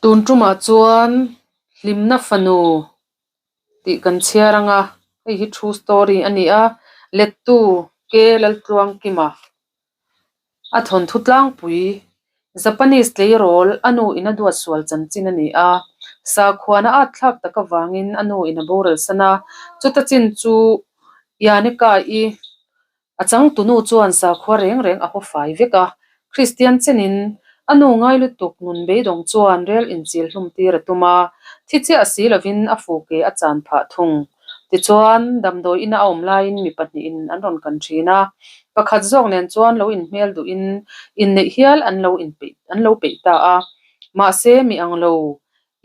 Tun tumah chuan hlimna fanu tih kan chhiar ang a, hei hi true story a ni a, lettu K Laltluangkima a thawnthu tlangpui Japanese tleirawl a nu in a duat sual chanchin a ni a, sakhuana at thlak tak avangin a nu in a boral san a, chuta chin chu Yaneka-i A changtunu chuan sakhua reng reng a haw fai vek a, Kristian chenin a nu ngai lutuk nun beidawng chuan rel inchil hlum tir a tum a, thi chiah si lovin a fu ke a chan phah thung. Tichuan, damdawi ina a awm laiin mi pahnihin an rawn kan thin a, pakhat zawk nen chuan lo inhmel duhin inneih hial an lo inpeih an lo peih ta a, mahse mi ang lo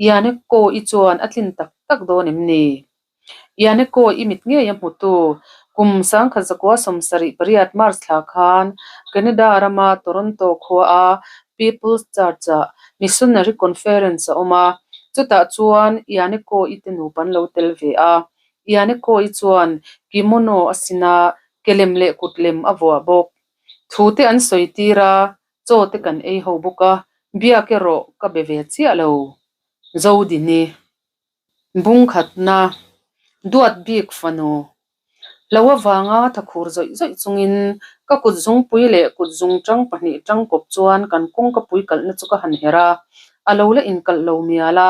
Yaneko-i chuan a tlin tak tak dawn em ni? Yaneko i mit ngei a hmutu kum sangkhat zakua 78 March thla khan Canada rama Toronto khuaa People's Church-ah Missionary Conference a awm a, chutah chuan Yaneko i te nupa an lo tel ve a. Yaneko i chuan kimono a sin a, ke lem leh kut lem a vuah bawk. Thu te an sawi tir a, chaw te kan ei ho bawk a, biak erawh ka be ve chiah lo. Zodini. Bungkhatna, duat bik fanu, lo avanga thakhur zawih zawih chungin ka kut zungpui leh kut zungtang pahnih tangkawp chuan kan kawngka pui kalhna chu ka han herh a, a lo la inkalh lo mial a.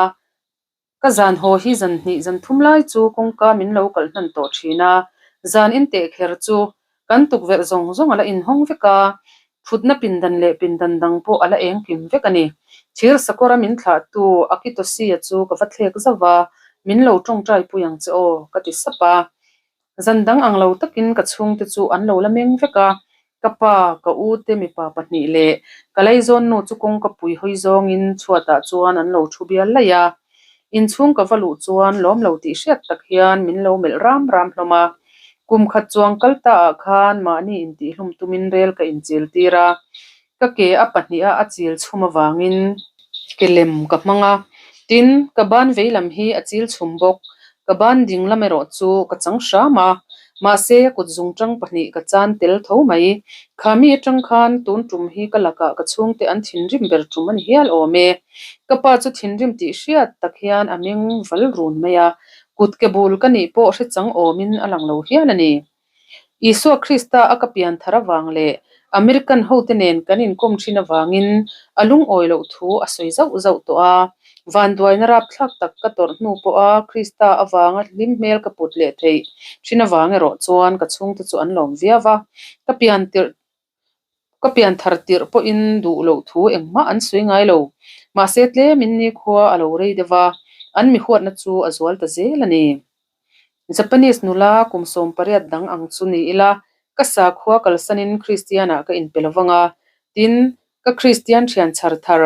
Ka zan haw hi zan hnih zan thum lai chu kawngka min lo kalh hnan tawh thin a, zan inteh kher chu kan tukverh zawng zawng a la inhawng vek a, Thutna pindan leh pindan dang pawh a la eng kim vek a ni. Thir sakawra min thlahtu Akitosia chu ka va thlek zauh va, Min lo tawngtai pui ang che aw, ka ti sap a. Zan dang ang lo takin ka chhungte chu an lo la meng vek a, ka pa, ka u te mipa pahnih leh ka laizawnnu chu kawngka pui hawi zawngin chhuatah chuan an lo thu bial laih a. Inchhung ka va luh chuan lawm lo tih hriat tak hian min lo melh ram ram hlawm a. Kum khat chuang kal ta ah khan mahni intihhlum tumin rel ka inchil tir a, ka ke a pahnih a a chil chhum avangin ke lem ka hmang a. Tin, ka ban vei lam hi a chil chhum bawk. Ka ban ding lam erawh chu ka chang hram a, mahse kut zungtang pahnih ka chan tel tho mai. Kha mi atang khan tun tum hi ka lakah ka chhungte an thinrim ber tum a ni hial awm e. Ka pa chu thinrim tih hriat tak hian a meng val run mai a, kut ke bul ka nih pawh hre chang awmin a lang lo hial a ni. Isua Krista a ka pian thar avang leh American hote nen kan inkawm thin avangin a lungawi loh thu a sawi zauh zauh tawh a. Vanduaina rapthlak tak ka tawrh hnu pawha Krista avanga hlim hmel ka put leh theih thin avang erawh chuan ka chhungte chu an lawm viau va. Ka pian tirh ka pian thar tirh pawhin duh loh thu engmah an sawi ngai lo. Mahse tlemin nikhua a lo rei deuh va, an mi huatna chu a zual ta zel a ni. Japanese nula kum 18 dang ang chu ni ila, ka sakhua kalsanin Kristianah ka inpe lo vang a, tin, ka Kristian thian chhar thar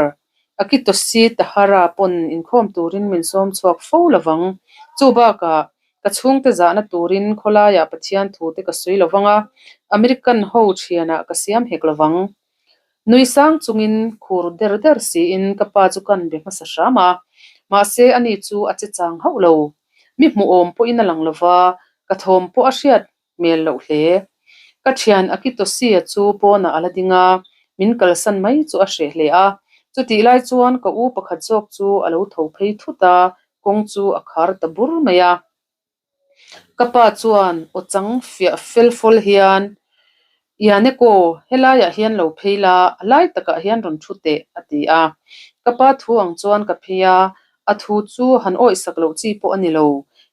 Akitoshi Tahara pawn inkhawm turin min sawm chhuak fo lo vang. Chu bakah, ka chhungte zahna turin khawlaiah Pathian thute ka sawi lo vang a, American ho thianah ka siam hek lo vang. Nui sang chungin khur der der siin ka pa chu kan be hmasa hram a, mahse ani chu a che chang hauh lo. Mi hmuhawm pawhin a lang lo va, ka thawm pawh a hriat hmel loh hle. Ka thian Akitosia chu pawnah a la ding a, min kalsan mai chu a hreh hle a. Chutih lai chuan ka u pakhat zawk chu a lo tho phei thut a, kawng chu a khar ta bur mai a. Ka pa chuan aw chang fiah fel fawl hian, Yaneko, helaiah hian lo phei la, a lai takah hian rawn thu teh, a ti a. Ka pa thu ang chuan ka phei a, a thu chu han awihsak loh chi pawh a ni lo.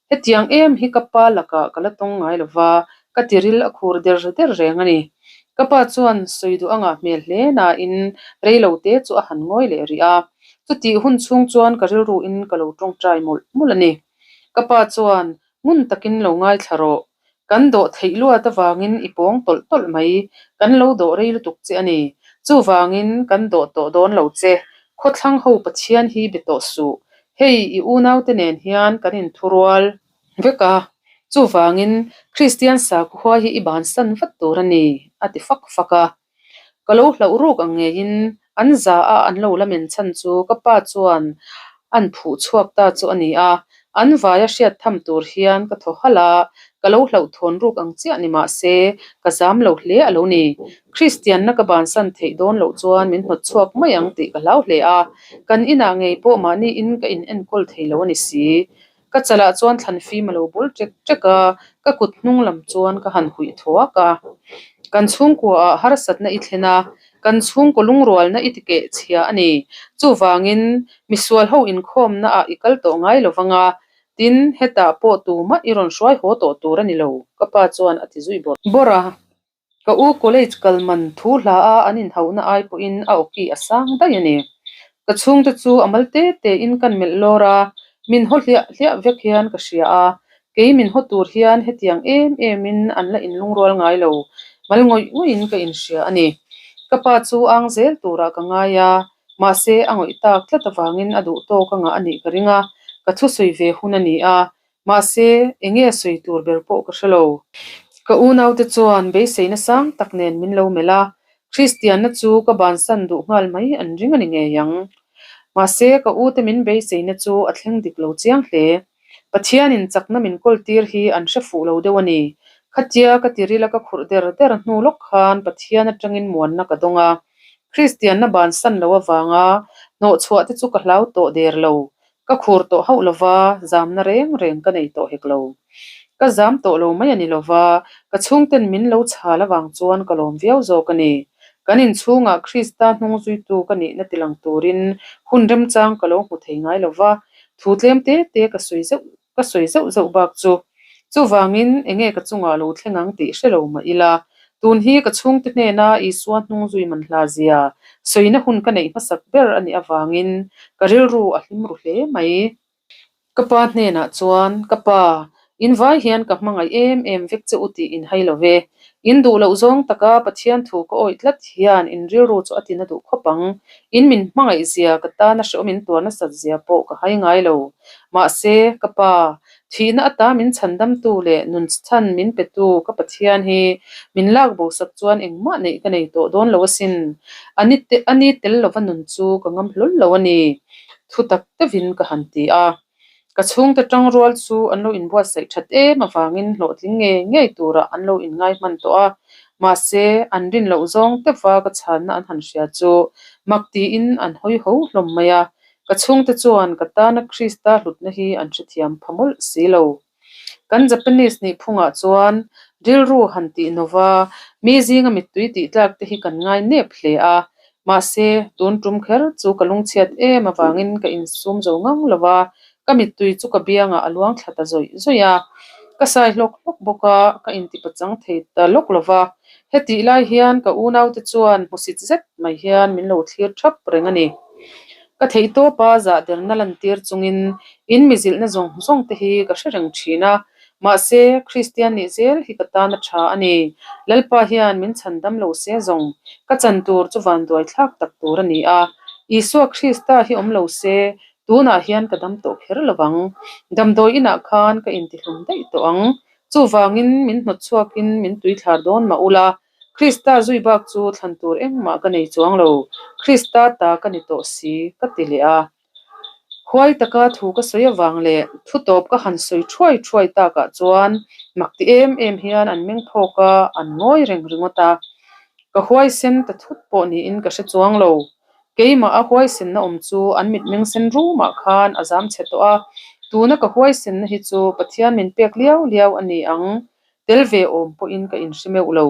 Hetiang em hi ka pa lakah ka la tawng ngai lo va, ka tiril a khur der der reng a ni. Ka pa chuan sawi duh anga hmel hle nain rei lo te chu a han ngawi leh rih a. Chutih hun chhung chuan ka rilruin ka lo tawngtai mawlh mawlh a ni. Ka pa chuan, Ngun takin lo ngaithla rawh. Kan dawh theih luat avangin i pawng tawlh tawlh mai. Kan lo dawh rei lutuk che a ni. Chuvangin kan dawh tawh dawn lo che. Khawthlang ho Pathian hi be tawh suh. Hei i unaute nen hian kan inthurual vek a. Chuvangin Kristian sakhua hi i bansan vat tur a ni, a ti fak fak a. Ka lo hlauh ruk ang ngeiin an za a an lo la men chhan chu ka pa chuan an phuh chhuak ta chu a ni a, an vaia hriat tham tur hian ka thaw halh a, Ka lo hlauhthawn ruk ang chiah ni mah se, ka zam lo hle a lo ni. Kristianna ka bansan theih dawn loh chuan min hnawt chhuak mai ang tih ka hlau hle a, kan inah ngei pawh mahni in ka in enkawl thei lo a ni si. Ka chalah chuan thlan fim a lo bul ṭek ṭek a, ka kut hnung lam chuan ka han huih thuak a. Kan chhungkuaah harsatna i thlen a, kan chhungkaw lungrualna i tikeh chhia a ni. Chuvangin, misual ho inkhawmnaah i kal tawh ngai lo vang a, tin, hetah pawh tumah i rawn hruai haw tawh tur a ni lo, ka pa chuan a ti zui bawrh bawrh a. Ka u college kal man thu hla a an inhauhna ai pawhin a awki a sang daih a ni. Ka chhungte chu a mal te te in kan melh lawr a, min haw hliah hliah vek hian ka hria a, kei min haw tur hian hetiang em em in an la inlungrual ngai lo, mal ngawih ngawih in ka inhria a ni. Ka pa chu ang zel turah ka ngai a, mahse a ngawih tak tlat avangin a duh tawk a ngah a nih ka ring a, ka thusawi ve hun a ni a, Mahse, enge sawi tur ber pawh ka hre lo. Ka unaute chuan beiseina sang tak nen min lo melh a, Kristianna chu ka bansan duh nghal mai an ring a ni ngei ang. Mahse, ka ute min beiseina chu a thleng dik lo chiang hle. Pathianin chakna min kawl tir hi an hre fuh lo deuh a ni. Khatia ka tirila ka khurh der der hnu lawk khan Pathian atangin muanna ka dawng a. Kristianna bansan lo avanga hnawhchhuah te chu ka hlau tawh der lo. Ka khur tawh hauh lova, zamna reng reng ka nei tawh hek lo. Ka zam tawh lo mai a ni lova, ka chhungten min lo chhal avang chuan ka lawm viau zawk a ni. Kan inchhungah Krista hnung zuitu ka nihna tilang turin hun remchang ka lo hmu thei ngai lova, thu tlem te te ka sawi zeuh ka sawi zeuh zeuh bak chu. Chuvangin enge ka chungah lo thleng ang tih hre lo mah ila, tun hi ka chhungte hnena Isua hnung zui man hla zia sawina hun ka neih hmasak ber a nih avangin ka rilru a hlim ru hle mai. Ka pa hnenah chuan, Ka pa, in vai hian ka hmangaih em em vek che u tih in hai lo ve. In duh loh zawng taka Pathian thu ka awih tlat hian in rilru chu a tina duh khawp ang. In min hmangaih zia ka tana hrehawm in tuar nasat zia pawh ka hai ngai lo. Mahse, ka pa, thihna ata min chhandamtu leh nun chhan min petu ka Pathian hi min lak bosak chuan engmah neih ka nei tawh dawn lo asin. A ni a ni tel lova nun chu ka ngam hlawl lo a ni, thu tak deuhin ka han ti a. Ka chhungte tangrual chu an lo inbuatsaih that em avangin hlawhtling ngei ngei turah an lo inngai hman tawh a, mahse, an rin loh zawng teuha ka chhanna an han hria chu mak tiin an hawi ho hlawm mai a, Ka chhungte chuan ka tana Krista hlutna hi an hrethiam pha mawlh si lo. Kan Japanese nih phungah chuan rilru han tih nova mi zinga mittui tih tlak te hi kan ngai nep hle a, mahse tun tum kher chu ka lungchhiat em avangin ka insum zo ngang lo va, ka mittui chu ka biangah a luang thla ta zawih zawih a. Ka sai hlawk hlawk bawk a, ka intipachang thei ta lawk lo va. Hetih lai hian ka unaute chuan hmusit zet mai hian min lo thlir thap reng a ni. Ka theihtawpa zahderna lantir chungin in mizilhna zawng zawng te hi ka hre reng thin a, mahse Kristian nih zel hi ka tan a tha a ni. Lalpa hian min chhan dam lo se zawng ka chan tur chu vanduai thlak tak tur a ni a. Isua Krista hi awm lo se tunah hian ka dam tawh kher lo vang. Damdawi inah khan ka intihlum daih tawh ang. Chuvangin min hnawt chhuakin min tuithlar dawn mah ula, Krista zui bak chu thlan tur engmah ka nei chuang lo, Krista ta ka ni tawh si, ka ti leh a. Huai taka thu ka sawi avang leh thu tawp ka han sawi thuai thuai takah chuan mak ti em em hian an meng phawk a, an ngawi reng ringawt a. Ka huaisen ta thut pawh niin ka hre chuang lo. Keimah a huaisenna awm chu an mitmeng sen rumah khan a zam chhe tawh a, tuna ka huaisenna hi chu Pathian min pek liau liau a ni ang, tel ve awm pawhin ka inhre meuh lo.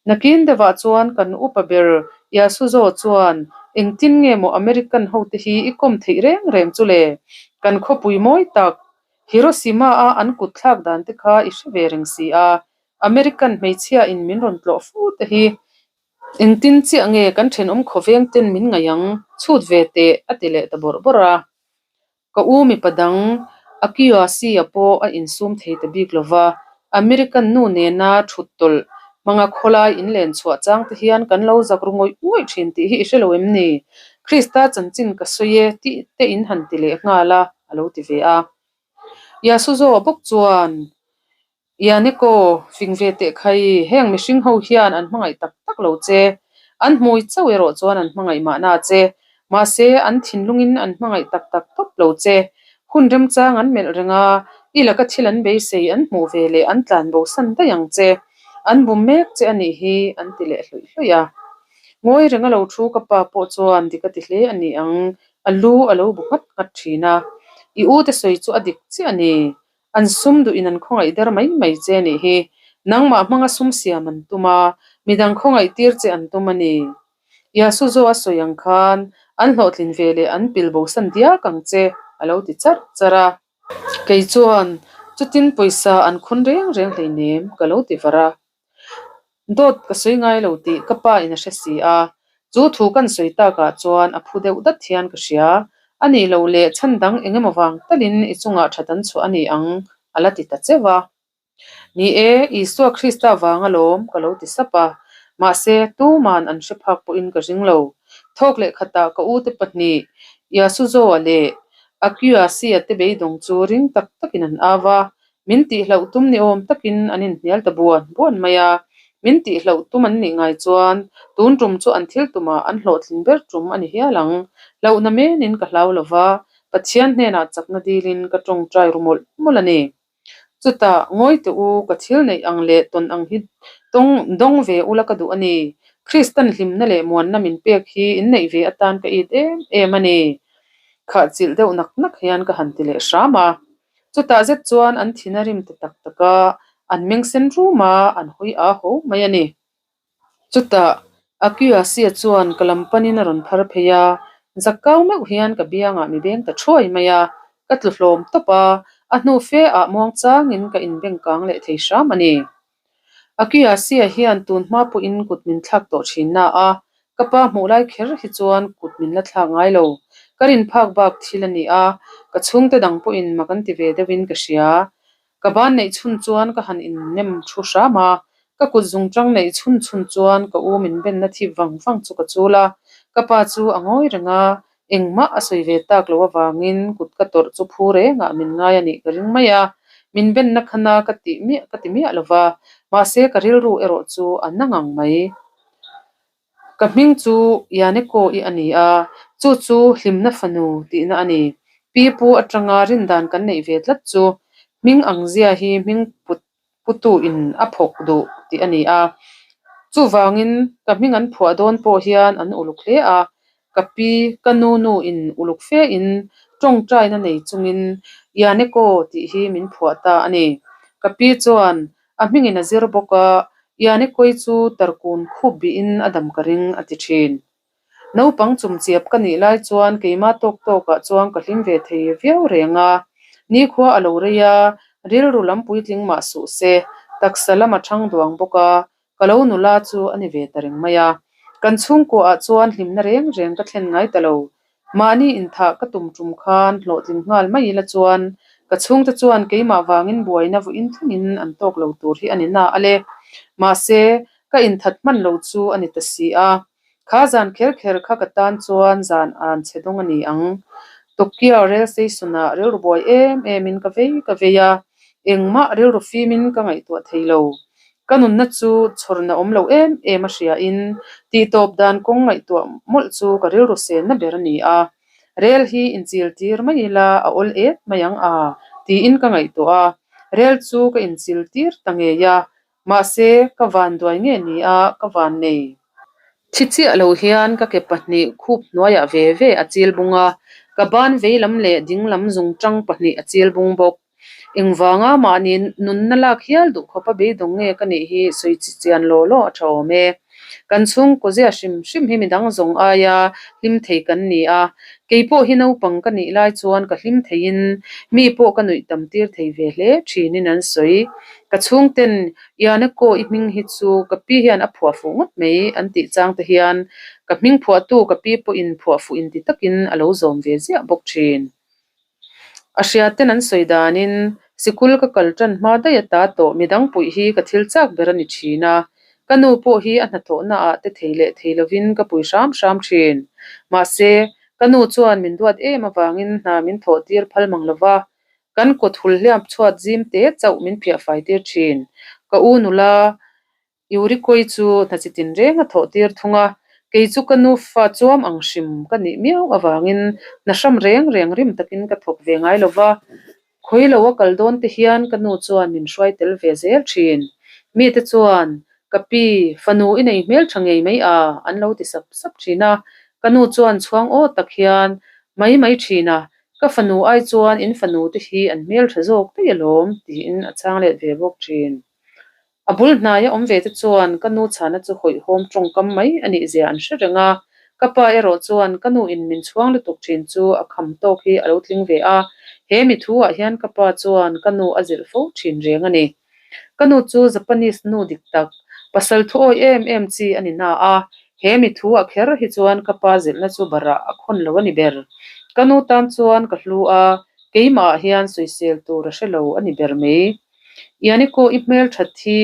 Nakin deuhah chuan kan upa ber Yasuzo chuan engtin nge maw American hote hi i kawm theih reng reng chu le? Kan khawpui mawi tak, Hiroshima-a an kut thlak dan te kha i hre ve reng si a, American hmeichhia in min rawn tlawh fu te hi Engtin chiah nge kan thenawm khawveng ten min ngaih ang? Chhut ve teh, a ti leh ta bawrh bawrh a. Ka u mipa dang Akiyoshi-a pawh a insum thei ta bik lo va, American nu nena thut tawlh hmanga khawlai in len chhuah chang te hian kan lo zak ru ngawih ngawih thin tih hi i hre lo em ni? Krista chanchin ka sawi e tih te in han ti leh nghal a, a lo ti ve a. Yasuzo bawk chuan Yaniko, fing ve teh khai, heng mihring ho hian an hmangaih tak tak lo che. An hmui chauh erawh chuan an hmangaih mahna che. Mahse, an thinlungin an hmangaih tak tak tawp lo che. Hun remchang an melh reng a, I laka thil an beisei an hmuh ve leh an tlan bo san daih ang che. An bum mek che a nih hi, an ti leh hluih hluih a. Ngawi reng a lo thu ka pa pawh chuan dik a ti hle a ni ang, a lu a lo bu nghat nghat thin a. I u te sawi chu a dik chiah a ni. An sum duhin an khawngaih der mai mai che a nih hi. Nangmah hmanga sum siam an tum a, midang khawngaih tir che an tum a ni. Yasuzo a sawi ang khan an hlawhtlin ve leh an pil bosan diak ang che, a lo ti charh charh a. Kei chuan, Chutin pawisa an khun reng reng hleinem, ka lo ti var a. Dawt ka sawi ngai lo tih ka pa in a hre si a, chu thu kan sawi takah chuan a phu deuh dat hian ka hria. A nih loh leh chhan dang eng emaw vang talin i chungah that an chhuah a ni ang, a la ti ta cheuh a. Ni e, Isua Krista vang alawm, ka lo ti sap a. Mahse, tuman an hre phak pawhin ka ring lo. Thawk leh khatah ka ute pahnih, Yasuzoa leh Akiyuasi-a te beidawng chu ring tak takin an au a. Min tihhlauh tum ni awm takin an inhnial ta buan buan mai a. Min tihhlauh tum an nih ngai chuan tun tum chu an thil tumah an hlawhtlin ber tum a ni hial ang. Hlauhna menin ka hlau lo va, Pathian hnenah chakna dilin ka tawngtai ru mawlh mawlh a ni. Chutah, ngawi teh u, ka thil neih ang leh tawn ang hi tawng dawng ve ula ka duh a ni. Kristan hlimna leh muanna min pek hi inneih ve atan ka it em em a ni. Khah chilh deuh nak nak hian ka han ti leh hram a. Chutah zet chuan an thin a rim ta tak tak a, an meng sen rum a, an hawi aa ho mai a ni. Chutah Akiyuasia chuan ka lam panin a rawn phar phei a, zakkau meuh hian ka biangah mi beng ta thuai mai a, ka tlu hlawm tawp a, a hnu fe ah muang changin ka inbeng kang leh thei hram a ni. Akiyuasia hian tun hma pawhin kut min thlak tawh thin na a, ka pa hmuh lai kher hi chuan kut min la thlak ngai lo. Ka rin phak bak thil a ni a, ka chhungte dang pawhin mak an ti ve deuhin ka hria. Ka ban neih chhun chuan ka han innem thu hram a, ka kut zungchang neih chhun chhun chuan ka u min benna thip vang vang chu ka chul a, ka pa chu a ngawi reng a, engmah a sawi ve tak loh avangin kut ka tawrh chu phu rengah min ngai a nih ka ring mai a, min benna khana ka tih miah ka ti miah lo va, mahse ka rilru erawh chu a na ngang mai. Ka hming chu Yaneko-i a ni a, chu chu hlimna fanu tihna a ni. Pi pu atanga rindan kan neih ve tlat chu hming ang zia hi hming put putu in a phawk duh tih a ni a. Chuvangin ka hming an phuah dawn pawh hian an uluk hle a, ka pi ka nu nu in uluk fe in tawngtaina nei chungin Yaneko tih hi min phuah ta a ni. Ka pi chuan A hmingin a zir bawk a, Yanekoi chu tarkun khup bihin a dam ka ring, a ti thin. Naupang chumchiap ka nih lai chuan keimah tawk tawkah chuan ka hlim ve thei viau reng a. Nikhua a lo rei a, rilru lam puitling mah suh se, taksa lam a thang duang bawk a, ka lo nula chu a ni ve ta reng mai a. Kan chhungkuaah chuan hlimna reng reng ka thlen ngai ta lo. Mahni inthah ka tum tum khan hlawhtling nghal mai ila chuan ka chhungte chuan keimah vangin buaina vawiin thlengin an tawk lo tur hi a ni na a le. Mahse, ka inthat hman lo chu a ni ta si a. Kha zan kher kher kha ka tan chuan zan an chhe dawng a ni ang. Tokyo rail station-ah rilru buai em emin ka vei ka vei a, engmah rilru fimin ka ngaihtuah thei lo. Ka nunna chu chhawrna awm lo em em a hriain tihtawp dan kawng ngaihtuah mawlh chu ka rilru senna ber a ni a. Rel hi inchil tir mai ila a awl et mai ang a, tiin ka ngaihtuah a. Rel chu ka inchil tir ta ngei a, mahse ka van duai nge ni a, ka van nei. Thi chiah lo hian ka ke pahnih khup hnuaiah ve ve a chil bung a, ka ban veilam leh dinglam zungtang pahnih a chil bung bawk. Engvanga mahni nunna lak hial duh khawp a beidawng nge ka nih hi sawi chi chian law law a tha awm e. Kan chhungkaw zia hrim hrim hi midang zawng aia hlim thei kan ni a, kei pawh hi naupang ka nih lai chuan ka hlim theiin mi pawh ka nuih tam tir thei ve hle thinin an sawi. Ka chhungten Yaneko i hming hi chu ka pi hian a phuah fuh ngawt mai an tih chang te hian ka hming phuahtu ka pi pawhin phuah fuh inti takin a lo zawm ve ziah bawk thin. A hria ten an sawi danin sikul ka kal tan hma daih a ta tawh midang puih hi ka thil chak ber a ni thin a, ka nu pawh hi a hnathawhna ah te thei leh thei lovin ka pui hram hram thin. Mahse, ka nu chuan min duat em avangin hna min thawh tir phal mang lova, kan kawt hul hliap chhuat zim te chauh min phiah fai tir thin. Ka u nula Yurikoi chu hna chi tin reng a thawh tir thung a, kei chu ka nu fa chuam ang hrim ka nih miau avangin hna hram reng reng rim takin ka thawk ve ngai lo va. Khawi lo a kal dawn te hian ka nu chuan min hruai tel ve zel thin. Mite chuan, Ka pi, fanu i nei hmel tha ngei mai a, an lo ti sap sap thin a. Ka nu chuan chhuang aw tak hian, Mai mai thin a, ka fanu ai chuan in fanu te hi an hmel tha zawk daih alawm, tiin a chhang let ve bawk thin. A bul hnaia awm ve te chuan ka nu chhana chu hawihhawm tawngkam mai a nih zia an hre reng a, ka pa erawh chuan ka nu in min chhuang lutuk thin chu a kham tawk hi a lo tling ve a, he mi thu ah hian ka pa chuan ka nu a zilh fo thin reng a ni. Ka nu chu Japanese nu dik tak, pasal thu awi em em chi a ni na a, he mi thu ah kher hi chuan ka pa zilhna chu barah a khawn lo a ni ber. Ka nu tan chuan ka hlu a, keimah ah hian sawisel tur a hre lo a ni ber mai. Yaniko i hmel that hi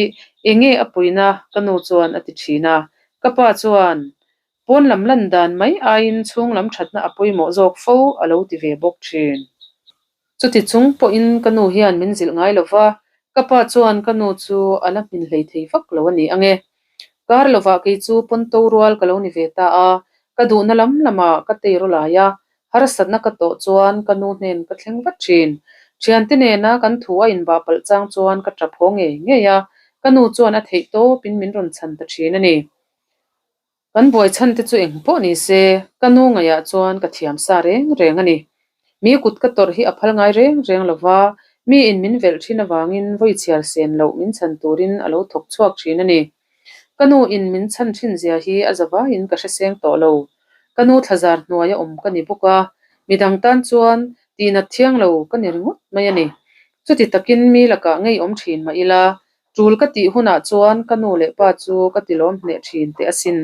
enge a puina ka nu chuan a ti thin a, ka pa chuan pawn lam lan dan mai aiin chhung lam thatna a pawimawh zawk fo a lo ti ve bawk thin. Chuti chung pawhin ka nu hian min zilh ngai lo va, ka pa chuan ka nu chu a la hmin hlei thei vak lo a ni ange. Kar lovah kei chu pawn to rual ka lo ni ve ta a, ka duhna lam lamah ka tei rawlai a, Harsatna ka tawh chuan ka nu hnen ka thleng vat thin. Thiante nena kan thu a inbah palh chang chuan ka tap haw ngei ngei a, ka nu chuan a theih tawpin min rawn chhan ta thin a ni. Kan buai chhan te chu eng pawh ni se, ka nu ngaihah chuan ka thiam sa reng reng a ni. Mi kut ka tawrh hi a phal ngai reng reng lo va, miin min velh thin avangin vawi chhiar sen loh min chhan turin a lo thawk chhuak thin a ni. Ka nu in min chhan thin zia hi a zavaiin ka hre seng tawh lo. Ka nu thlazar hnuai a awm ka ni bawk a, midang tan chuan tihnat thiang lo ka ni ringawt mai a ni. Chuti takin mi lakah ngei awm thin mah ila, tul ka tih hunah chuan ka nu leh pa chu ka tilawm hneh thin teh asin.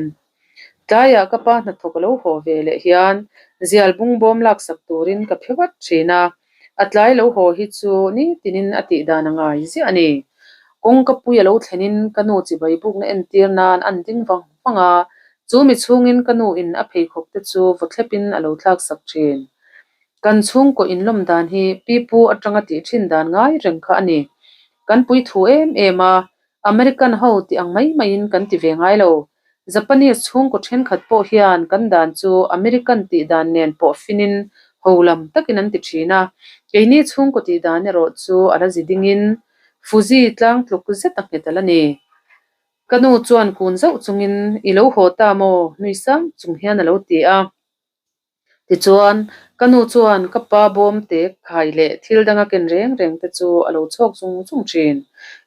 Tlaiah ka pa hnathawk a lo haw ve leh hian zial bungbawm laksak turin ka phe vat thin a, a tlai lo haw hi chu nitinin a tih dan a ngai ziah a ni. Kawngka pui a lo thlenin ka nu chibai bukna entir nan an ding vang vang a, chu mi chhungin ka nu in a pheikhawk te chu vaw thlepin a lo thlaksak thin. Kan chhungkaw inlawm dan hi pipu atanga tih thin dan ngai reng kha a ni. Kan pui thu em em a, American ho tih ang mai maiin kan ti ve ngai lo. Japanese chhungkaw thenkhat pawh hian kan dan chu American tih dan nen pawh finin ho lam takin an ti thin a, keini chhungkaw tih dan erawh chu a la zi dingin Fuji tlang tluk zet a nghet a la ni. Ka nu chuan kun zauh chungin, I lo haw ta maw? nui sang chung hian a lo ti a. Tichuan, ka nu chuan ka pa bawm te khai leh thil danga ken reng reng te chu a lo chhawk zung zung thin.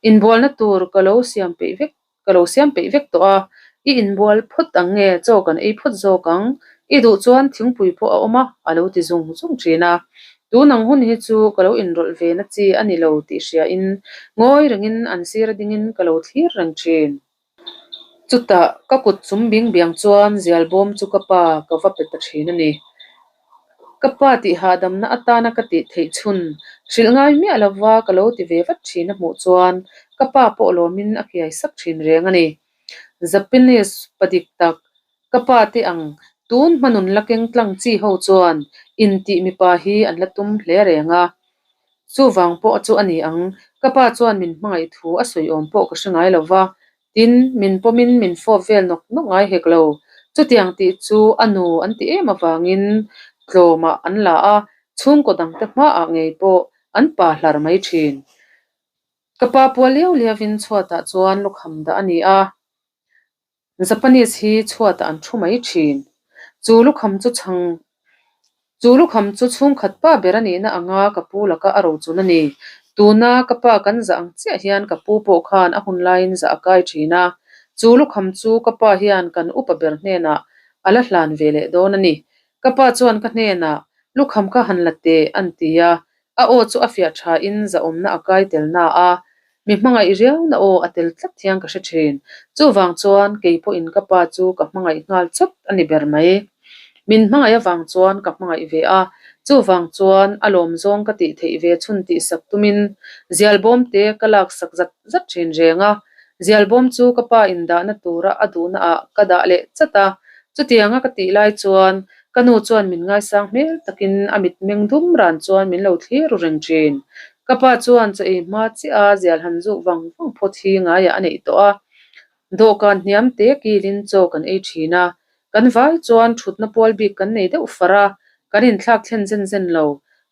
Inbualna tur ka lo siam peih vek, ka lo siam peih vek tawh a, i inbual phawt ang nge chaw kan ei phawt zawk ang, i duh chuan thingpui pawh a awm a, a lo ti zung zung thin a. Tun ang hun hi chu ka lo inrawlh ve na chi a ni lo tih hriain ngawi rengin an sir a dingin ka lo thlir reng thin. Chutah ka kut chum bing biang chuan zial bawm chu ka pa ka va pe ta thin a ni. Ka pa tih hahdamna atana ka tih theih chhun hrilh ngai miah lova ka lo ti ve vat thin a hmuh chuan ka pa pawh lawmin a kiai sak thin reng a ni. Japanese pa dik tak ka pa te ang tun hmanun la keng tlang chi ho chuan intih mipa hi an la tum hle reng a. Chuvang pawh chu a ni ang, ka pa chuan min hmangaih thu a sawi awm pawh ka hre ngai lo va, tin, min pawmin min fawp vel nawk nawk ngai hek lo. Chutiang tih chu a nu an ti em avangin tlawmah an la a, chhungkaw dangte hmaah ngei pawh an pa hlar mai thin. Ka pa pual liau liauin chhuatah chuan lukham dah a ni a. Japanese hi chhuatah an thu mai thin. Chu lukham chu chhang Chu lukham chu chhungkhat pa ber a nihna anga ka pu laka a rochun a ni. Tuna ka pa kan zah ang chiah hian ka pu pawh khan a hun laiin zah a kai thin a. Chu lukham chu ka pa hian kan upa ber hnenah a la hlan ve leh dawn a ni. Ka pa chuan ka hnenah, Lukham kha han la teh, an ti a. A aw chu a fiah thain zahawmna a kai tel na a, mi hmangaih riauna aw a tel tlat hian ka hre thin. Chuvang chuan kei pawhin ka pa chu ka hmangaih nghal chawt a ni ber mai. Min hmangaih avang chuan ka hmangaih ve a, chuvang chuan a lawm zawng ka tih theih ve chhun tih sak tumin zial bawm te ka lak sak zat zat thin reng a. Zial bawm chu ka pa indahna tura a duhna ah ka dah leh chat a, chutianga ka tih lai chuan Ka nu chuan min ngaisang hmel takin a mitmeng dum ran chuan min lo thlir ru reng thin. Ka pa chuan chaw ei hma chiah a zial han zuk vang vang phawt hi ngaiah a neih tawh a. Dawhkan hniam te kilin chaw kan ei thin a. Kan vai chuan thutna pual bik kan nei deuh far a, kan inthlak thlen zen zen lo.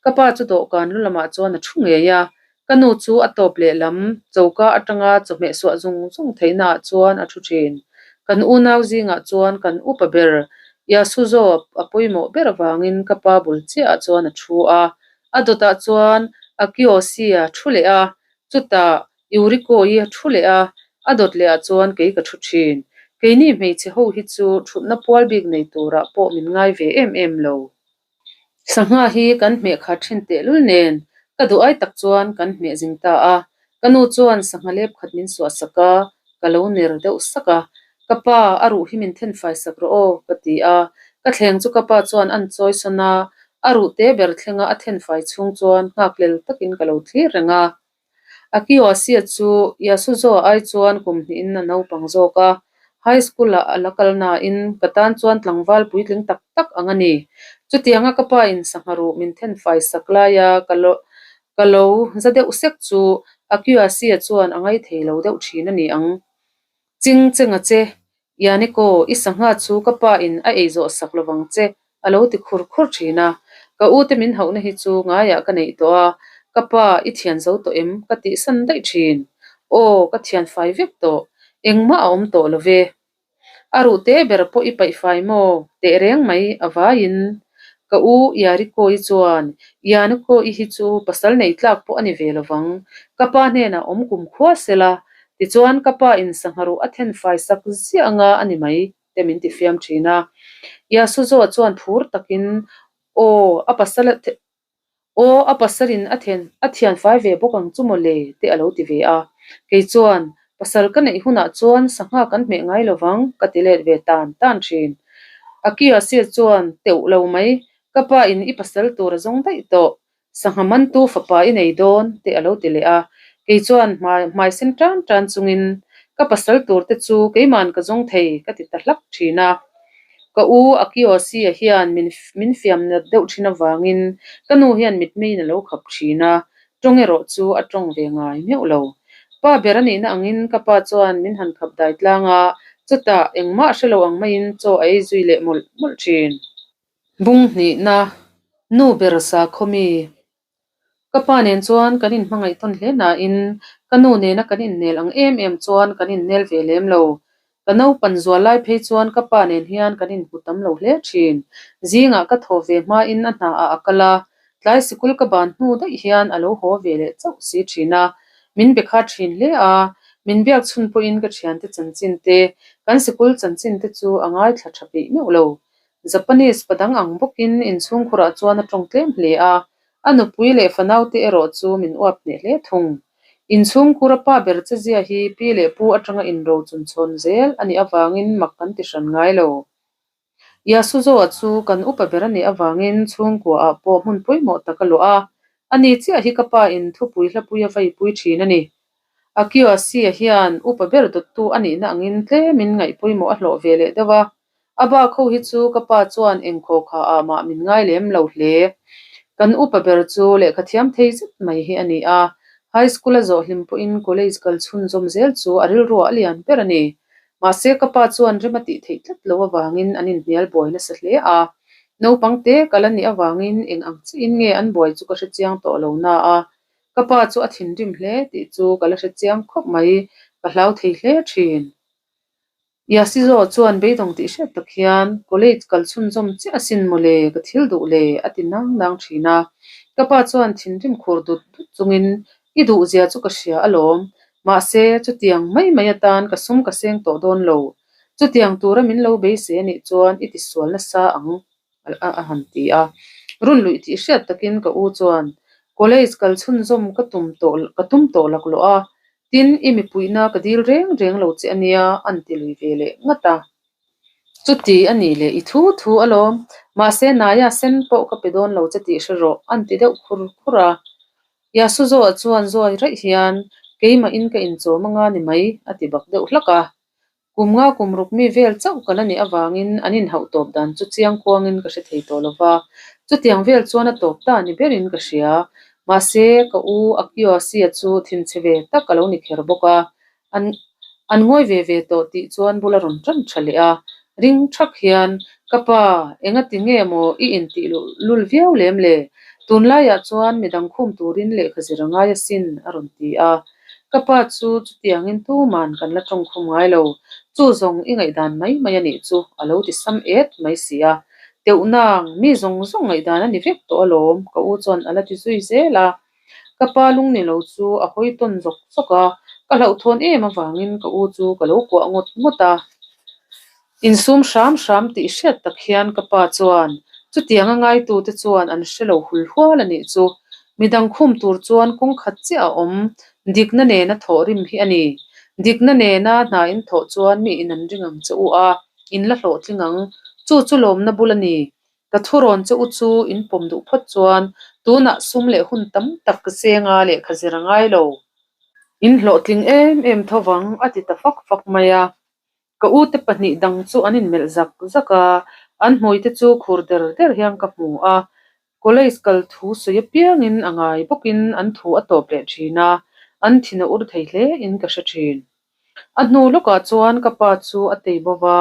Ka pa chu dawhkan lu lamah chuan a thu ngei a, ka nu chu a tawp lehlam choka atanga chawhmeh suah zung zung theihnaah chuan a thu thin. Kan unau zingah chuan kan upa ber Yasuzo a pawimawh ber avangin ka pa bul chiahah chuan a thu a, a dawtah chuan Akiosi a thu leh a, chutah Yuriko-i a thu leh a, a dawt lehah chuan kei ka thu thin. Keini hmeichhe ho hi chu thutna pual bik nei turah pawh min ngai ve em em lo. Sangha hi kan hmeh khat thin tehlul nen ka duh ai tak chuan kan hmeh zing ta a, ka nu chuan sangha lep khat min suah sak a, ka lo ner deuh sak a, ka pa a ruh hi min then fai sak rawh aw ka ti a, ka thleng chu ka pa chuan an chawi sawn a, a ruh te ber thlenga a then fai chhung chuan nghakhlel takin ka lo thlir reng a. Akiyoshi-a chu Yasuzo-a ai chuan kum hnihin a naupang zawk a, high school-ah a la kal nain ka tan chuan tlangval puitling tak tak ang a ni. Chutianga ka pa in sangha ruh min then fai sak laia ka lo ka lo za deuh sek chu Akiyoshi-a chuan a ngaithei lo deuh thin a ni ang. Ching chenga che, Yaniko, i sangha chu ka pa in a ei zawh sak lovang che, a lo ti khur khur thin a. Ka u te min hauhna hi chu ngaiah ka neih tawh a, ka pa i thian zo tawh em? ka tihsan daih thin. Aw, ka thian fai vek tawh, engmah a awm tawh lo ve. A ruh te ber pawh i paih fai maw? Teh reng mai a vaiin. Ka u Yariko-i chuan, Yaniko-i hi chu pasal nei tlak pawh a ni ve lovang, ka pa hnenah awm kum khua sela, Tichuan ka pa in sangha ruh a then fai sak ziah anga a ni mai te min ti fiam thin a. Yasuzo chuan phur takin Aw, a pasal a Aw, a pasal in a then a thian fai ve bawk ang chu maw le te a lo ti ve a. Kei chuan pasal ka neih hunah chuan sangha kan hmeh ngai lo vang ka ti let ve tan tan thin. Akiyasi chuan teuh lo mai, ka pa in i pasal tur a zawng daih tawh. Sangha mantu fapa i nei dawn tih a lo ti leh a, kei chuan hmai hmai sen tan tan chungin ka pasal tur te chu keiman ka zawng thei ka ti ta hlak thin a. Ka u Akiosi-a hian min min fiam nat deuh thin avangin ka nu hian mitmeiin a lo khap thin a, tawng erawh chu a tawng ve ngai meuh lo. Pa ber a nihna angin ka pa chuan min han khap dai tlang a, chutah engmah hre lo ang maiin chaw a ei zui leh mawlh mawlh thin. Bung hnihna, Nu ber sakhaw mi. Ka pa nen chuan kan inhmangaih tawn hle nain ka nu nena kan innel ang em em chuan kan innel ve lem lo. Ka naupan zual lai phei chuan ka pa nen hian kan inhmu tam lo hle thin. Zingah ka thaw ve hmain a hnaah a kal a, tlai sikul ka ban hnu daih hian a lo haw ve leh chauh si thin a. Min be kha thin hle a, min biak chhun pawhin ka thiante chanchin te, kan sikul chanchin te chu a ngaithla tha peih meuh lo. Japanese pa dang ang bawkin inchhungkhurah chuan a tawng tlem hle a, a nupui leh fanaute erawh chu min uap hneh hle thung. Inchhungkhur a pa ber che zia hi pi leh pu atanga inro chunchhawn zel a nih avangin mak kan ti hran ngai lo. Yasuzo-a chu kan upa ber a nih avangin chhungkuaah pawh hmun pawimawh tak a luah a, ani chiah hi ka pa in thupui hlapui a vaipui thin a ni. Akiyoshi-a hian upa ber dawttu a nihna angin tlemin ngaih pawimawh a hlawh ve leh deuh a, A bak ho hi chu ka pa chuan eng khawkha ah mah min ngai lem lo hle. Kan upa ber chu lehkha thiam thei zet mai hi a ni a, high school a zawh hlim pawhin college kal chhunzawm zel chu a rilruah a lian ber a ni. Mahse ka pa chuan rem a tih theih tlat lo avangin an inhnial buai nasa hle a. Naupang te kal a nih avangin eng ang chiin nge an buai chu ka hre chiang tawh lo na a, ka pa chu a thinrim hle tih chu ka la hre chiang khawp mai, ka hlau thei hle thin. Yasizo chuan beidawng tih hriat tak hian college kal chhunzawm chiah asin mawle ka thil duh le a ti nang nang thin a. Ka pa chuan thinrim khur dut dut chungin i duh zia chu ka hria alawm, mahse chutiang mai mai atan ka sum ka seng tawh dawn lo. Chutiang tura min lo beisei anih chuan i tisual nasa ang a han ti a. Run luih tih hriat takin ka u chuan college kal chhunzawm ka tum tawh ka tum tawh laklawh a, Tin, i mipuihna ka dil reng reng lo che a nia, an ti lui ve leh ngat a. Chuti a nih leh i thu thu alawm, mahse Naya sen pawh ka pe dawn lo che tih hre rawh, an ti deuh khur khur a. Yasuzoa chuan zawi raih hian, Keimahin ka inchawm anga ni mai, a ti bak deuh hlak a. Kum nga kum ruk mi vel chauh ka la nih avangin an inhauh tawp dan chu chiang kuangin ka hre thei tawh lo va, chutiang vel chuan a tawp ta ni berin ka hria. Mahse, ka u Akioasia chu thinchhe ve tak a lo ni kher bawk a, an an ngawi ve ve tawh tih chuan bul a rawn tan tha leh a. Ring thak hian, Ka pa, engati nge maw i intih luh lul viau lem le? Tunlaiah chuan midang khum turin lehkha zir a ngai asin, a rawn ti a. Ka pa chu chutiangin tuman kan la tawng khum ngai lo, chu zawng i ngaihdan mai mai a nih chu, a lo ti sam et mai si a. Teuh nang, mi zawng zawng ngaihdan a ni vek tawh alawm, ka u chuan a la ti zui zel a. Ka pa lung ni lo chu a hawi tawn zawk zawk a, ka hlauhthawn em avangin ka u chu ka lo kuah ngawt ngawt a. Insum hram hram tih hriat tak hian ka pa chuan chutiang a ngaitute chuan an hre lo hul hual a nih chu. Midang khum tur chuan kawng khat chiah a awm, dikna nena thawh rim hi a ni. Dikna nena hna in thawh chuan mi in an ring ang che u a, in la hlawhtling ang. Chu chu lawmna bul a ni. Ka thurawn che u chu in pawm duh phawt chuan tunah sum leh hun tam tak ka cheng a, lehkha zir a ngai lo. In hlawhtling em em tho vang, a ti ta fak fak mai a. Ka ute pahnih dang chu an inmelh zak zak a, an hmuite chu khur der der hian ka hmu a. College kal thu sawi apiangin a ngai bawkin an thu a tawp leh thin a, an thin a ur thei hle in ka hre thin. A hnu lawkah chuan ka pa chu a tei bo va,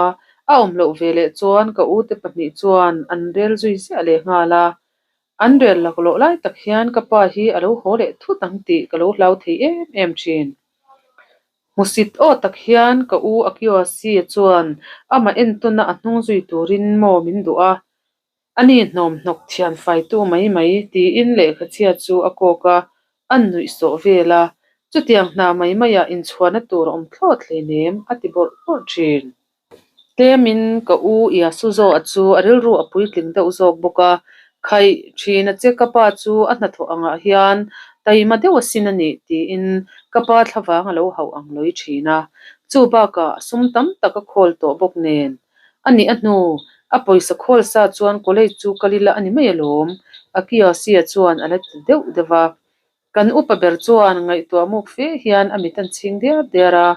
a awm loh ve leh chuan ka ute pahnih chuan an rel zui ziah leh nghal a. An rel laklawh lai tak hian ka pa hi a lo haw leh thut ang tih ka lo hlau thei em em thin. Hmusit aw tak hian ka u Akioasi chuan amah entawna a hnung zui turin maw min duh a, ani hnawm hnawk thian faitu mai mai tiin lehkha chhia chu a kawk a, a nuih sawh vel a, chutiang hna mai maiah inchhuahna tur a awm thlawt hleinem a ti bawrh bawrh thin. Tlemin ka u Yasuzo-a chu a rilru a puitling deuh zawk bawk a, Khaih, ṭhin a che ka pa chu a hnathawh angah hian taima deuh asin a nih tiin ka pa thlavang a lo hauh ang lawi ṭhin a. Chu bakah sum tam tak a khawl tawh bawk nen a nih a hnu, a pawisa khawl sa chuan college chu kal ila a ni mai alawm, Akiyoshi-a chuan a la ti deuh deuh a. Kan upa ber chuan ngaihtuah muk fe hian a mit an chhing diar diar a.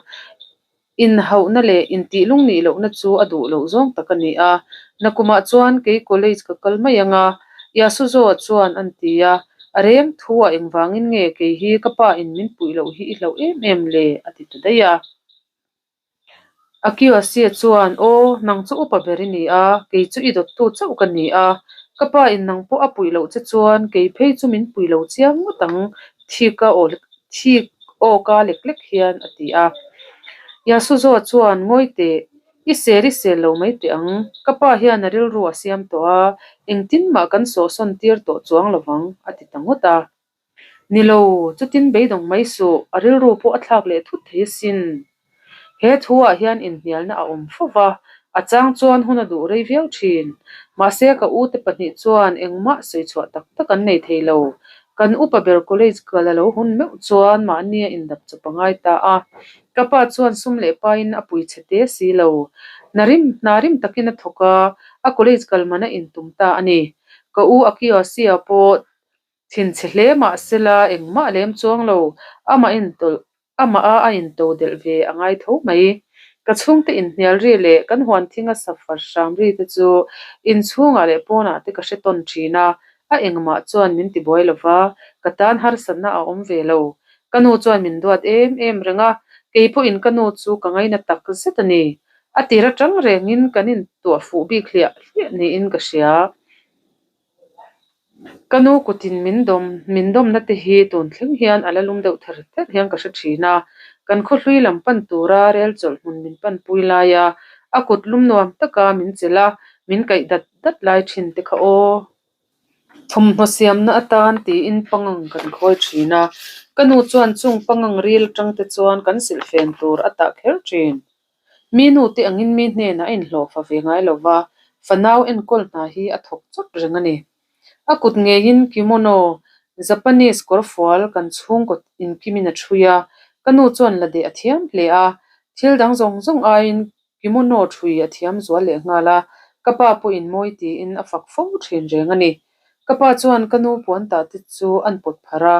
Inhauhna leh intih lung nih lohna chu a duh loh zawng tak a ni a, nakumah chuan kei college ka kal mai ang a, Yasuzo-a chuan an ti a, a reng thu ah engvangin nge kei hi ka pa in min puih loh hi i hlauh em em le? a ti ta daih a. Akiyoshi-a chuan, Aw, nang chu upa ber i ni a, kei chu i dawttu chauh ka ni a, ka pa in nang pawh a puih loh che chuan kei phei chu min puih lo chiang ngawt ang, thik a aw Thik awka lek lek hian a ti a. Yasuzo chuan, Ngawi teh, i sel i sel lo mai teh ang. Ka pa hian a rilru a siam tawh a, engtin mah kan sawhsawn tir tawh chuang lo vang, a ti ta ngawt a. Ni lo, chutin beidawng mai suh, a rilru pawh a thlak leh thut thei asin. He thuah hian inhnialna a awm fo va, a chang chuan hun a duh rei viau thin. Mahse ka ute pahnih chuan engmah sawi chhuah tak tak an nei thei lo. Kan upa ber college kal a lo hun meuh chuan mahni a indap chawp a ngai ta a. Ka pa chuan sum leh pain a pui chhe te si lo. Hna rim hna rim takin a thawk a, a college kal man a intum ta a ni. Ka u Akiyoshi-a pawh Thinchhe hle mah sela engmah lem chuang lo, amah intawlh, amah a a into delh ve a ngai tho mai. Ka chhungte inhnial ri leh kan huan thinga safar hram ri te chu inchhungah leh pawnah te ka hre tawn thin a, a engmah chuan min ti buai lo va, ka tan harsatna a awm ve lo. Ka nu chuan min duat em em reng a, kei pawhin ka nu chu ka ngaina tak zet a ni. A tir atang rengin kan intuah fuh bik hliah hliah niin ka hria. Ka nu kutin min dawm min dawmna te hi tun thleng hian a la lum deuh ther ther hian ka hre thin a, kan khawhlui lam pan tura rel chawlh hmun min panpui lai a, a kut lum nuam taka min chelh a, min kaih dat dat lai thin te kha aw. Thawmhnaw siamna atan tiin pangang kan khawi thin a, ka nu chuan chung pangang ril atang te chuan kan silhfen tur a tah kher thin. Mi nu te angin mi hnenah a inhlawhfa ve ngai lo va, fanau enkawl hna hi a thawk chawt reng a ni. A kut ngeiin kimono, Japanese kawrfual kan chhungkaw inkimin a ṭhui a, ka nu chuan la deh a thiam hle a, thil dang zawng zawng aiin kimono ṭhui a thiam zual leh nghal a, ka pa pawhin mawi tiin a fak fo ṭhin reng a ni. Ka pa chuan ka nu puan tah te chu an pawt pharh a,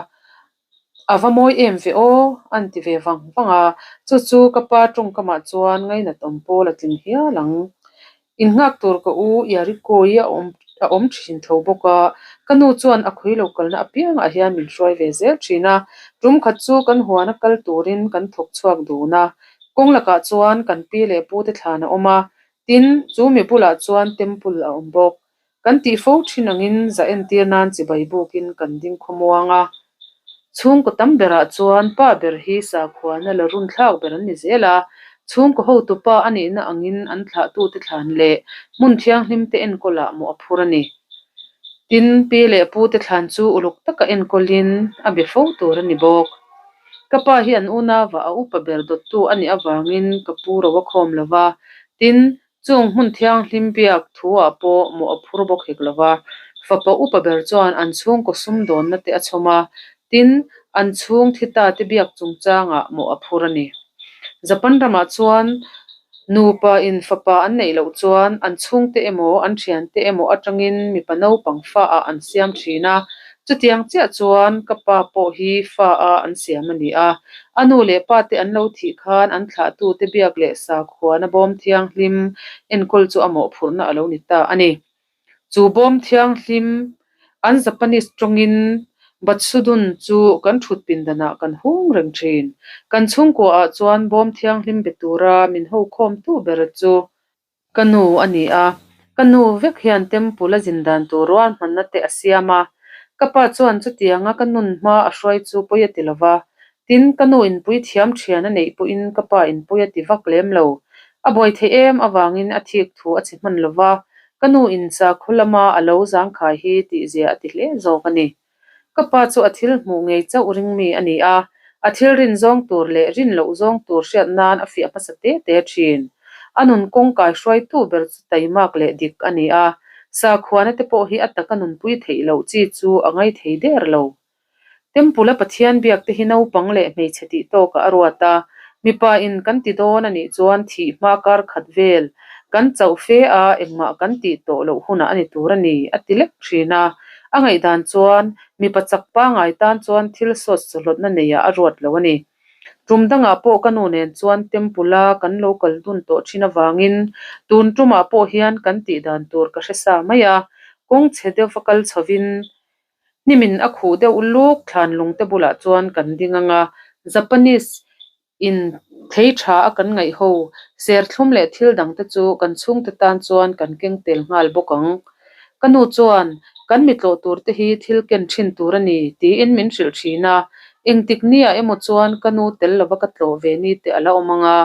A va mawi em ve aw, an ti ve vang vang a, chu chu ka pa tawngkamah chuan ngainat awm pawl a tling hial ang. Innghak tur ka u Yarikoi a awm a awm thin tho bawk a, ka nu chuan a khawi lo kalna apiangah hian min hruai ve zel thin a, tum khat chu kan huana kal turin kan thawk chhuak dun a, kawng lakah chuan kan pi leh pute thlan a awm a, tin, chu mi bulah chuan temple a awm bawk. Kan tih fo thin angin za entir nan chibai bukin kan ding khawmuang a. Chhungkaw tam berah chuan pa ber hi sakhuana la run thlak ber an ni zel a, chhungkaw hotu pa a nihna angin an thlahtute thlan leh hmun thianghlim te enkawlah mawh a phur a ni. Tin, pi leh pu te thlan chu uluk taka enkawlin a be fo tur a ni bawk. Ka pa hi an unauah a upa ber dawttu a nih avangin ka pu ro a khawm lo va, tin, Chung hmun thianghlim biak thu-ah pawh mawh a phur bawk hek lo va, fapa upa ber chuan an chhungkaw sumdawnna te a chhawm a, tin, an chhung thi ta te biak chungchangah mawh a phur a ni. Japan ramah chuan nupa in fapa an neih loh chuan an chhungte emaw an thiante emaw atangin mipa naupang fa-ah an siam thin a, Chutiang chiah chuan ka pa pawh hi fa a an siam a ni a, a nu leh pa te an lo thih khan an thlahtute biak leh sakhuana bawm thianghlim enkawl chu a mawhphurhna a lo ni ta a ni. Chu bawm thianghlim an Japanese tawngin Batsudun chu kan thut pindanah kan hung reng thin. Kan chhungkuaah chuan bawm thianghlim be tura min ho khawmtu ber chu Ka nu a ni a, ka nu vek hian temple a zin dan tur ruahmanna te a siam a. Ka pa chuan chutianga ka nun hma a hruai chu pawi a ti lo va. Tin, ka nu inpui thiam thian a neih pawhin ka pa inpui a ti vak lem lo. A buai theih em avangin a thik thu a chhe hman lo va, ka nu in sakhaw lama a lo zangkhai hi tihzia a ti hle zawk a ni. Ka pa chu a thil hmuh ngei chauh ring mi a ni a, a thil rin zawng tur leh rin loh zawng tur hriat nan a fiah hmasa te te thin. A nun kawng kai hruaitu ber chu taimak leh dik a ni a, sakhuana te pawh hi a taka nunpui theih loh chi chu a ngai thei der lo. Temple a Pathian biak te hi naupang leh hmeichhe tih tawkah a ruat a, mipa in kan ti dawn a nih chuan thih hma kar khat vel kan chauh fe a, engmah kan tih tawh loh hunah a ni tur a ni, a ti lek thin a. A ngaihdan chuan mipa chak pangai tan chuan thil sawt sawhlawtna neiah a ruat lo a ni. Tum dangah pawh ka nu nen chuan temple a kan lo kal dun tawh thin avangin tun tumah pawh hian kan tih dan tur ka hre sa mai a, kawng chhe deuh va kal chhovin hnimin a khuh deuh luk thlan lungte bulah chuan kan ding ang a, Japanese In thei tha a kan ngaih ho, serthlum leh thil dang te chu kan chhungte tan chuan kan keng tel nghal bawk ang. Ka nu chuan, Kan mi tlawh tur te hi thil ken thin tur a ni, tiin min hrilh thin a. Engtik nia emaw chuan ka nu tel lova ka tlawh ve ni te a la awm ang a,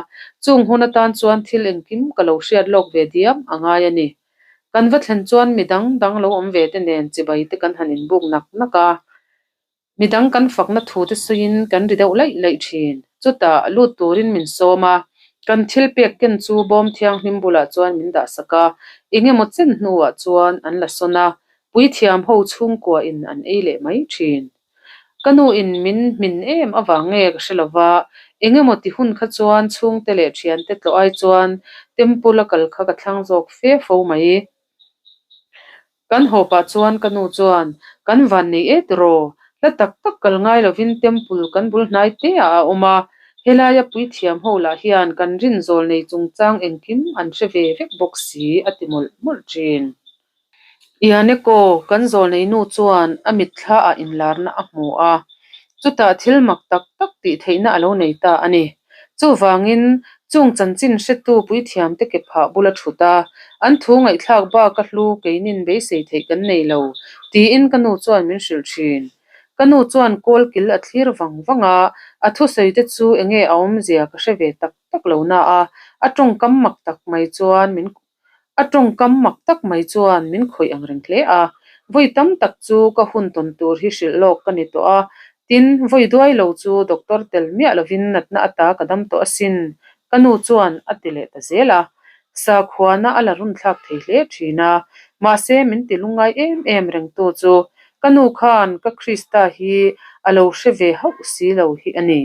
chung hun atan chuan thil engkim ka lo hriat lawk ve diam a ngai a ni. Kan va thlen chuan mi dang dang lo awm ve te nen chibai te kan han inbuk nak nak a. Midang kan fakna thu te sawiin kan ri deuh laih laih thin. Chutah lut turin min sawm a, kan thil pek ken chu bawm thianghlim bulah chuan min dah sak a, eng emaw chen hnuah chuan an la sawn a, puithiam ho chhungkua in an ei leh mai thin. Ka nu in min hmin em avang nge ka hre lova, eng emaw ti hun kha chuan chhungte leh thiante tlawh ai chuan temple a kal kha ka thlang zawk fe fo mai. Kan haw pah chuan ka nu chuan, Kan van nei e tiraw? Hla tak tak kal ngai lovin temple kan bul hnai te ah a awm a, helaia puithiam ho lah hian kan rinzawl nei chungchang engkim an hre ve vek bawk si a ti mawlh mawlh thin. Ianeko, kan zawl nei nu chuan a mitthla ah inlarna a hmu a, chutah thil mak tak tak tih theihna a lo nei ta a ni. Chuvangin, chung chanchin hretu puithiamte ke phah bula thut a, an thu ngaihthlak bak a hlu keinin beisei theih kan nei lo, tiin ka nu chuan min hrilh thin. Ka nu chuan kawl kil a thlir vang vang a, a thusawi te chu enge a awmzia ka hre ve tak tak lo na a, a tawngkam mak tak mai chuan min A tawngkam mak tak mai chuan min khawih ang reng hle a, vawi tam tak chu ka hun tawn tur hi hrilh lawk ka ni tawh a, tin, vawi duai lo chu doctor tel miah lovin natna ata ka dam tawh asin, ka nu chuan a ti leh ta zel a. Sakhuana a la runthlak thei hle thin a, mahse min ti lungngai em em rengtu chu ka nu khan ka Krista hi a lo hre ve hauh si lo hi a ni.